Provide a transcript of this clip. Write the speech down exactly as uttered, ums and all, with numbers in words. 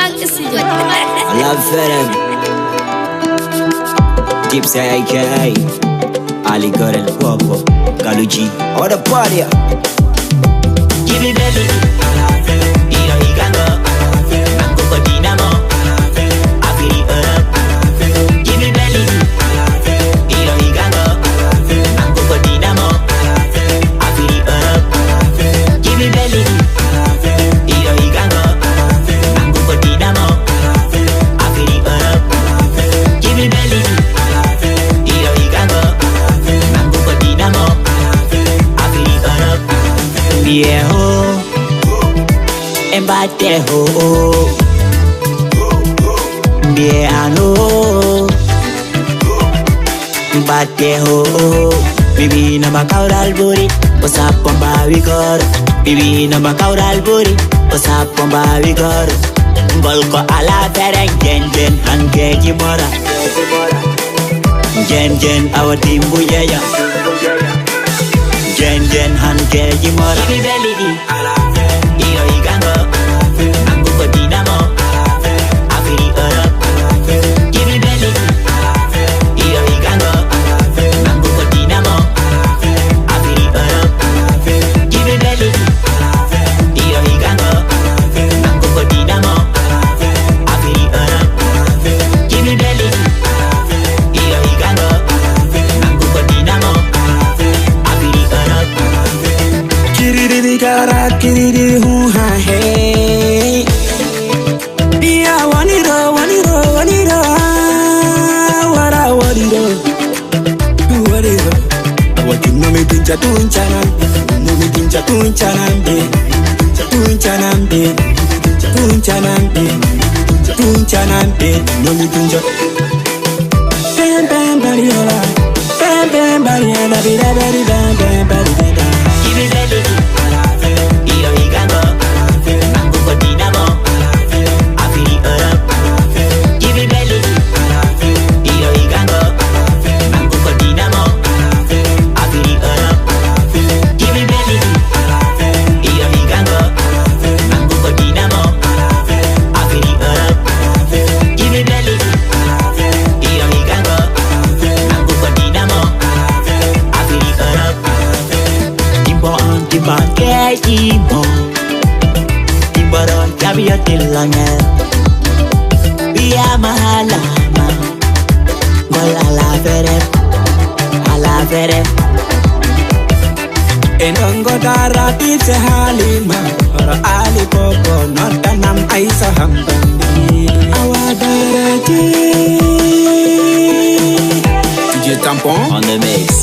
Ala Ferem, Gypsy A K A, Ali Gordon, Popo, Kaluji, all the party. Viejo, embate ho, viejo, embate ho. Bibi na makaural buri, osa pomba vigor. Bibi na makaural buri, osa pomba vigor. Golko ala Ferem, jen jen hanke jimora. Jen jen awa timbu yeya. Jen jen hanke jimora. Kiriri kara kiriri hu ha he. Iya waniro waniro waniro, wara waniro waniro. Awa kinomi tuncha tuncha nambe, kinomi tuncha tuncha nambe, tuncha nambe, tuncha nambe, tuncha nambe, kinomi tuncha. Enongo dara dipse Halima, oro Ali Popo, no tanam aisa hambandi. Awa dara di. D J Tampon on the mix.